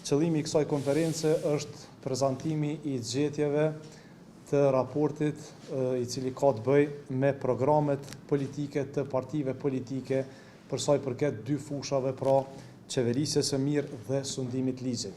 Qëllimi i kësaj konference është prezantimi i gjetjeve të raportit i cili ka të bëjë me programet politike të partive politike për sa i përket dy fushave, pra qeverisjes së mirë dhe sundimit të ligjit.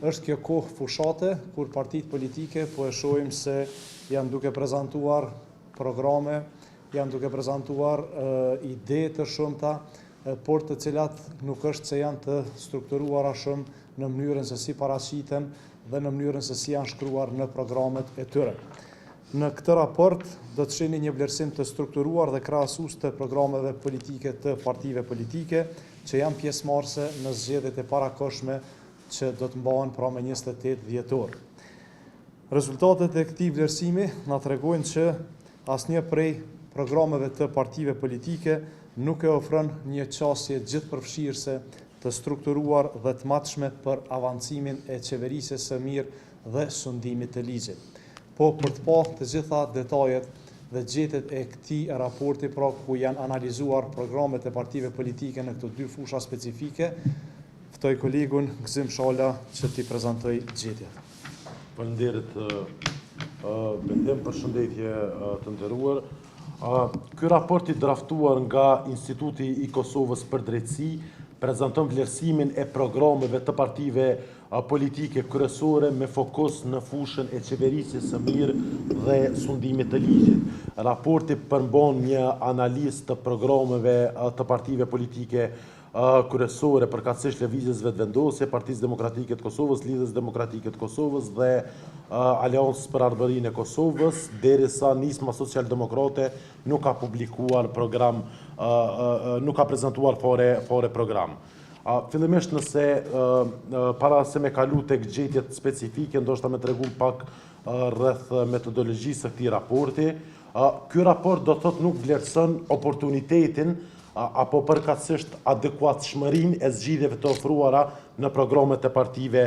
Është kjo kohë fushate kur partitë politike po e shohim se janë duke prezantuar programe, janë duke prezantuar ide të shumta, por të cilat nuk është se janë të strukturuara shumë në mënyrën se si paraqiten dhe në mënyrën se si janë shkruar në programet e tyre. Në këtë raport do të shihni një vlerësim të strukturuar dhe krahasues të programeve politike të partive politike që janë pjesëmarrëse në zgjedhjet e parakohshme që do të mbahen pra me 28 dhjetor. Rezultatet e këtij vlerësimi na tregojnë që asnjë prej programeve të partive politike nuk e ofron një qasje gjithëpërfshirëse të strukturuar dhe të matshme për avancimin e qeverisjes së mirë dhe sundimit të ligjit. Po për të pa të gjitha detajet dhe gjetjet e këtij raporti, pra ku janë analizuar programet e partive politike në këto dy fusha specifike, ftoj kolegun Gëzim Shala që t'i prezantojë gjetjet. Faleminderit Betim, përshëndetje të nderuar. Ky raport i draftuar nga Instituti i Kosovës për Drejtësi prezanton vlerësimin e programeve të partive politike kryesore me fokus në fushën e qeverisjes së mirë dhe sundimit të ligjit. Raporti përmban një analizë të programeve të partive politike kryesore, përkatësisht Lëvizjes Vetëvendosje, Partisë Demokratike të Kosovës, Lidhjes Demokratike të Kosovës dhe Aleancës për Ardhmërinë e Kosovës, derisa Nisma Socialdemokrate nuk ka publikuar program, nuk ka prezantuar fare, fare program. Fillimisht nëse para se me kalu tek gjetjet specifike, ndoshta me tregu pak rreth metodologjisë së këtij raporti, ky raport do thotë nuk vlerëson oportunitetin apo përkatësisht adekuatshmërinë e zgjidhjeve të ofruara në programet e partive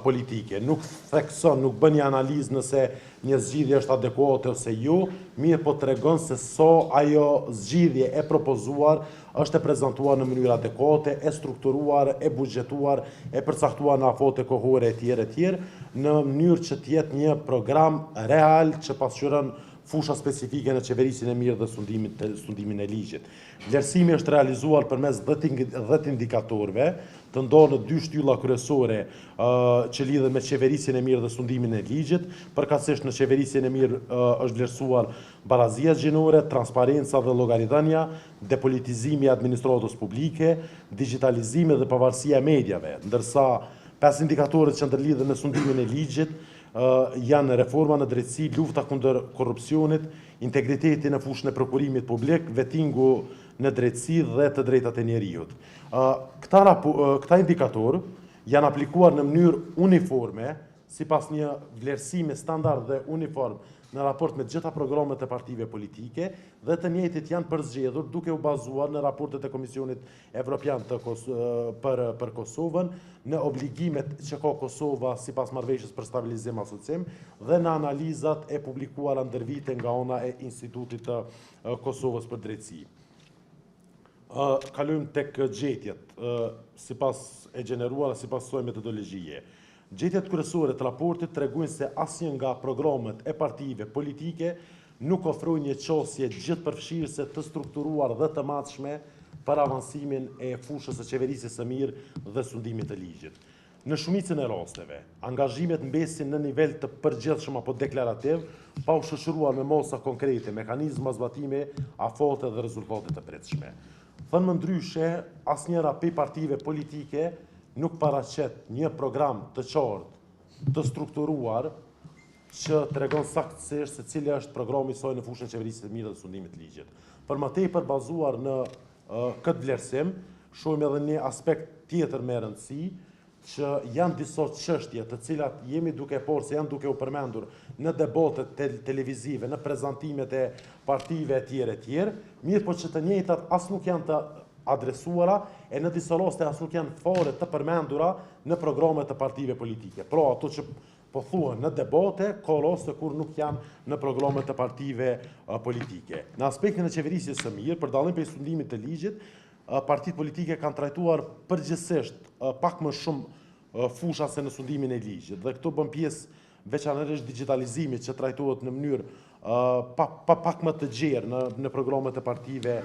politike. Nuk thekson, nuk bën një analizë nëse një zgjidhje është adekuate ose jo, mirëpo tregon se sa ajo zgjidhje e propozuar është e prezantuar në mënyrë adekuate, e strukturuar, e buxhetuar, e përcaktuar në afate kohore etj etj, në mënyrë që të jetë një program real që pasqyron fusha specifike në qeverisjen e mirë dhe sundimin, sundimin e ligjit. Vlerësimi është realizuar përmes 10 indikatorëve, të ndarë në dy shtylla kryesore që lidhen me qeverisjen e mirë dhe sundimin e ligjit. Përkatësisht në qeverisjen e mirë është vlerësuar barazia gjinore, transparenca dhe llogaridhënia, depolitizimi i administratës publike, digjitalizimi dhe pavarësia e mediave, ndërsa pesë indikatorët që ndërlidhen me sundimin e ligjit janë reforma në drejtësi, lufta kundër korrupsionit, integriteti në fushën e prokurimit publik, vetingu në drejtësi dhe të drejtat e njeriut. Këta, këta indikatorë janë aplikuar në mënyrë uniforme, sipas një vlerësimi standard dhe uniform në raport me të gjitha programet e partive politike dhe të njëjtit janë përzgjedhur duke u bazuar në raportet e Komisionit Evropian të Kos për për Kosovën, në obligimet që ka Kosova sipas marrëveshjes për stabilizim asociim dhe në analizat e publikuara ndër vite nga ana e Institutit të Kosovës për Drejtësi. Kalojmë tek gjetjet sipas e gjeneruara sipas kësaj metodologjie. Gjetjet kryesore të raportit tregojnë se asnjë nga programet e partive politike nuk ofrojnë një qasje gjithëpërfshirëse të strukturuar dhe të matshme për avancimin e fushës së qeverisjes së mirë dhe sundimit të ligjit. Në shumicën e rasteve, angazhimet mbesin në nivel të përgjithshëm apo deklarativ, pa u shoqëruar me masa konkrete, mekanizma zbatimi, afate dhe rezultate të pritshme. Thënë më ndryshe, asnjëra prej partive politike nuk paraqet një program të qartë, të strukturuar, që tregon saktësisht se cili është programi i saj në fushën e qeverisjes së mirë dhe sundimit të ligjit. Për më tepër bazuar në këtë vlerësim, shohim edhe një aspekt tjetër me rëndësi, që janë disa çështje të cilat jemi duke parë se janë duke u përmendur në debatet te televizive, në prezantimet e partive e tjerë e tjerë, mirëpo që të njëjtat as nuk janë të adresuara e në disa raste as nuk janë fare të përmendura në programet e partive politike. Pra ato që Po thuhen në debate, ka raste kur nuk janë në programet e partive politike. Në aspektin e qeverisjes së mirë, për dallim prej sundimit të ligjit, partitë politike kanë trajtuar përgjithsisht pak më shumë fusha se në sundimin e ligjit. Dhe këtu bën pjesë veçanërisht digjitalizimi që trajtohet në mënyrë pa, pa, pak më të gjerë në, në programet e partive,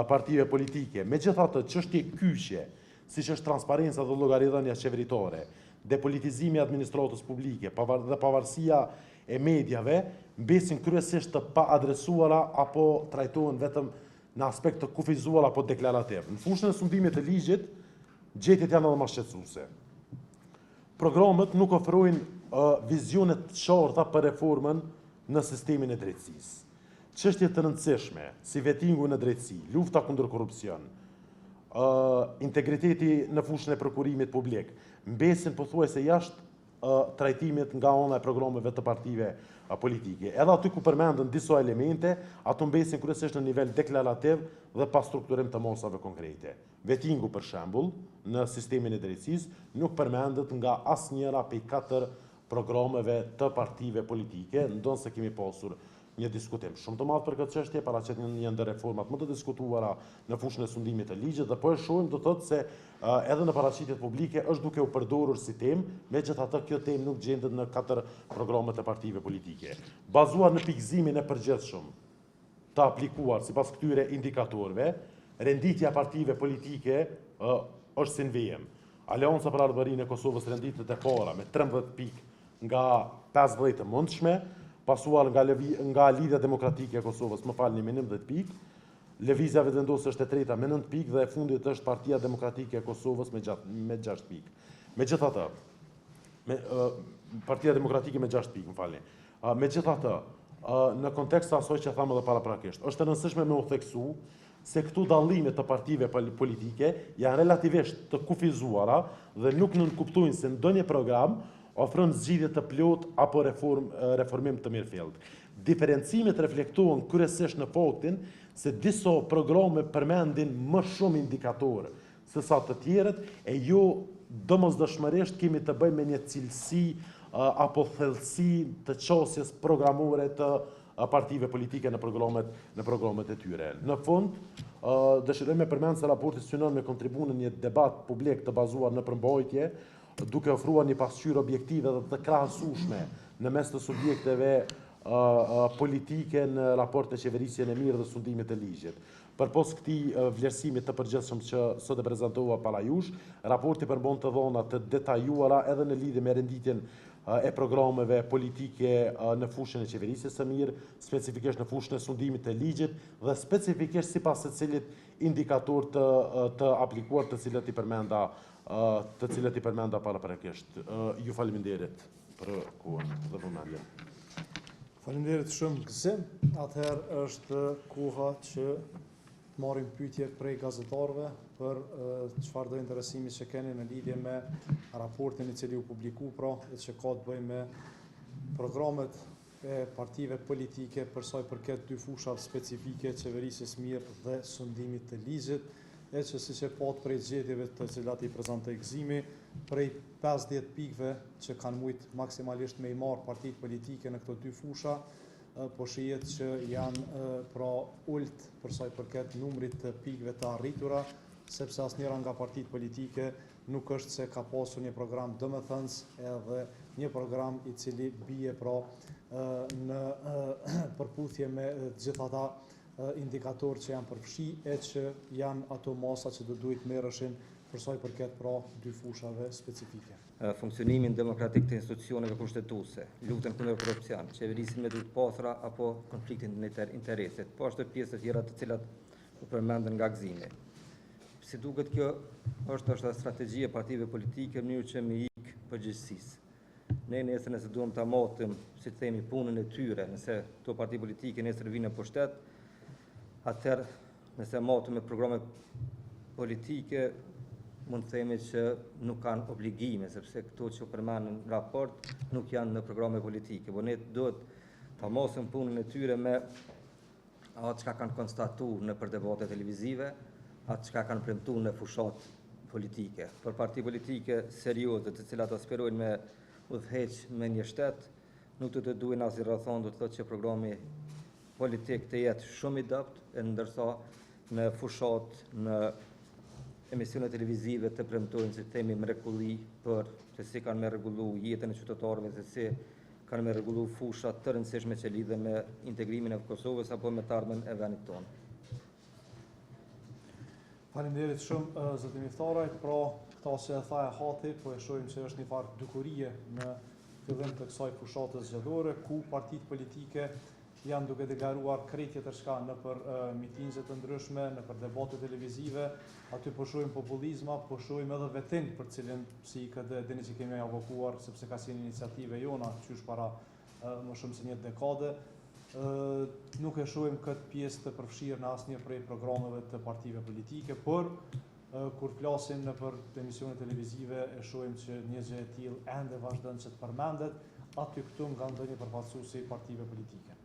partive politike. Megjithatë, çështje kyçe, siç është transparenca dhe llogaridhënia qeveritare, depolitizimi i administratës publike pavar, dhe pavarësia e mediave, mbesin kryesisht të paadresuara apo trajtohen vetëm në aspekt të kufizuar apo deklarativ. Në fushën e sundimit të ligjit, gjetjet janë edhe më shqetësuese. Programet nuk ofrojnë uh, vizione të qarta për reformën në sistemin e drejtësisë. Çështje të rëndësishme, si vetingu në drejtësi, lufta kundër korrupsion, uh, integriteti në fushën e prokurimit publik, mbesin pothuajse jashtë trajtimit nga ana e programeve të partive politike. Edhe aty ku përmenden disa elemente, ato mbesin kryesisht në nivel deklarativ dhe pa strukturim të masave konkrete. Vetingu për shembull, në sistemin e drejtësisë nuk përmendet nga asnjëra prej katër programeve të partive politike, ndonëse kemi pasur një diskutim shumë të madh për këtë çështje, paraqet një, një ndër reformat më të diskutuara në fushën e sundimit të ligjit dhe po e shohim do të thotë se edhe në paraqitjet publike është duke u përdorur si temë, megjithatë kjo temë nuk gjendet në katër programet e partive politike. Bazuar në pikëzimin e përgjithshëm të aplikuar sipas këtyre indikatorëve, renditja e partive politike është si në vijim. Aleanca për Ardhmërinë e Kosovës renditet e para me 13 pikë nga 50 të mundshme, pasuar nga, Lëvi, nga Lidhja Demokratike e Kosovës, më falni, me 11 pikë. Lëvizja Vetëvendosje është e treta me 9 pikë dhe e fundit është Partia Demokratike e Kosovës me 6, me 6 pikë. Megjithatë, me, uh, Partia Demokratike me 6 pikë, më falni. Megjithatë, në kontekst të asaj që thamë edhe paraprakisht, është e rëndësishme me u theksu se këto dallime të partive politike janë relativisht të kufizuara dhe nuk nënkuptojnë se ndonjë program ofron zgjidhje të plotë apo reform, reformim të mirëfilltë. Diferencimet reflektohen kryesisht në faktin se disa programe përmendin më shumë indikatorë se sa të tjerët, e jo domosdoshmërisht kemi të bëjmë me një cilësi apo thellësi të qasjes programore të partive politike në programet në programet e tyre. Në fund, dëshiroj me përmend se raporti synon me kontribu në një debat publik të bazuar në përmbajtje, duke ofruar një pasqyrë objektive dhe të krahasueshme në mes të subjekteve politike në raport me qeverisjen e mirë dhe sundimit të ligjit. Përpos këtij vlerësimi të përgjithshëm që sot e prezantova para jush, raporti përmban të dhëna të detajuara edhe në lidhje me renditjen e programeve politike në fushën e qeverisjes së mirë, specifikisht në fushën e sundimit të ligjit dhe specifikisht sipas secilit indikator të të aplikuar të cilët i përmenda të cilët i përmenda paraprakisht. Ju faleminderit për kohën dhe vëmendjen. Faleminderit shumë Gëzim. Atëherë është koha që të marrim pyetje prej gazetarëve për çfarëdo interesimi që keni në lidhje me raportin i cili u publiku pra e që ka të bëjë me programet e partive politike për sa i përket dy fushave specifike, qeverisjes mirë dhe sundimit të ligjit, e që siç e patë prej gjetjeve të cilat i prezantoi Gëzimi, prej 50 pikëve që kanë mujt maksimalisht me i marrë partitë politike në këto dy fusha, po shihet që janë pra ulët për sa i përket numrit të pikëve të arritura, sepse asnjëra nga partitë politike nuk është se ka pasur një program domethënës edhe një program i cili bie pra në përputhje me të gjithë ata indikatorë që janë përfshi e që janë ato masa që do duhej të merreshin për sa i përket pra dy fushave specifike. Funksionimin demokratik të institucioneve kushtetuese, luftën kundër korrupsion, qeverisjen me duar të pastra apo konfliktin e interesit, po ashtu pjesë të tjera të cilat u përmendën nga Gëzimi. Si duket kjo është është strategji e partive politike në mënyrë që me ik përgjegjësisë. Ne nesër nëse duam ta matim, si të themi, punën e tyre, nëse këto parti politike nesër vinë në pushtet, atëherë nëse matim me programe politike, mund të themi që nuk kanë obligime, sepse këto që u përmendën në raport nuk janë në programe politike, por ne duhet ta masim punën e tyre me atë çka kanë konstatu nëpër debate televizive, atë çka kanë premtu në fushatë politike. Për parti politike serioze të cilat aspirojnë me udhëheq me një shtet, nuk do të duhej në asnjë rrethanë do të thotë që programi politik të jetë shumë i dobët, e ndërsa në fushatë në emisione televizive të premtojnë, si themi, mrekulli për se si kanë me rregullu jetën e qytetarëve, se si kanë me rregullu fusha të rëndësishme që lidhen me integrimin e Kosovës apo me të ardhmen e vendit tonë. Faleminderit shumë zoti Miftaraj, pra këta që e tha Ehati, po e shohim që është një farë dukurie në fillim të kësaj fushate zgjedhore, ku partitë politike janë duke deklaruar krejt tjetër çka nëpër mitingje të ndryshme, nëpër debate televizive, aty po shohim populizma, po shohim edhe veting për cilin si IKD e dini që kemi avokuar, sepse ka qenë iniciativë e jona qysh para më shumë se një dekade, nuk e shohim këtë pjesë të përfshirë në asnjë prej programeve të partive politike, por kur flasim nëpër emisione televizive e shohim që një gjë e tillë ende vazhdon që të përmendet aty këtu nga ndonjë përfaqësues i partive politike.